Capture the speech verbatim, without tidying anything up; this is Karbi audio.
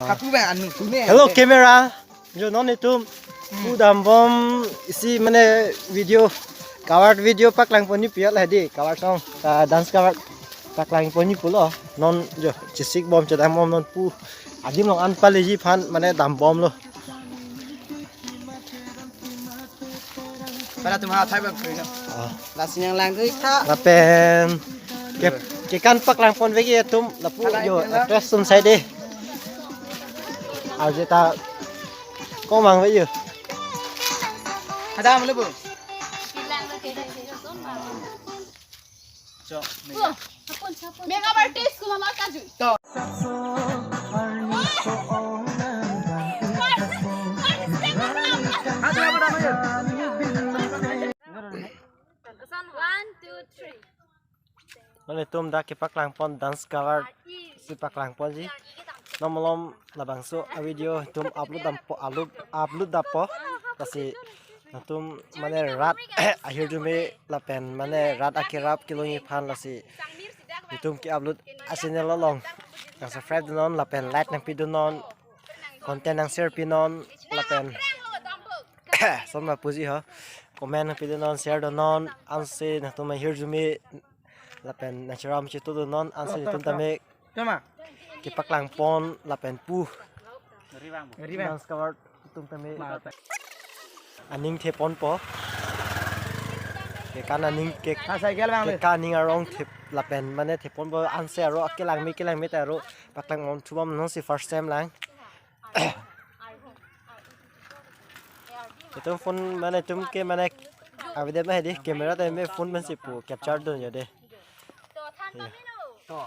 Aku ba anu tune. Hello camera. Jo non itum pu dambom isi mane video cover video paklang ponji pu ya la di cover song ah, dance cover paklang ponji pulo non jo chesik bom chedam bom non pu adim long an paleji aphan mane dambomlo. Para tum ha thai bak khui na. Ah. Lasi nanglang dui tha. Lapen ke kekan paklang ponvekji atum lapu yo actress atum sai de. Arje ta komang ve yo. Ada mulu bu. Makeup artist ko mama kaju. One, two, three. Mane itum dak kepaklang pon dance cover si paklang ponji. Non malom labangso a video itum upload dampo upload upload dampo. Lasi nangtum mane rat ahirjume lapen mane rat akerap kelongji aphan lasi itum ke upload a channel along nang subscribe dun non lapen like nangpi dun non content nang share pi non lapen soma puji ho comment nangpi dun non share dun non ansi nangtum ahirjume lapen nang cheram chitu dun non ansi itum tame Tuma. Kepaklang pon lapen pu. Ribang. Ribang. Dance cover itum tame. Ma. Aning the ponpo. Kekan aning ke. Ha cycle bang le. Kekan aning arong the lapen mane the ponpo ansi aro kelang me kelang me ta aro paklang pon thubom non si first time lang. Itum phone mane itum ke mane avedem hai di camera tame phone man si pu capture dun jo de. To.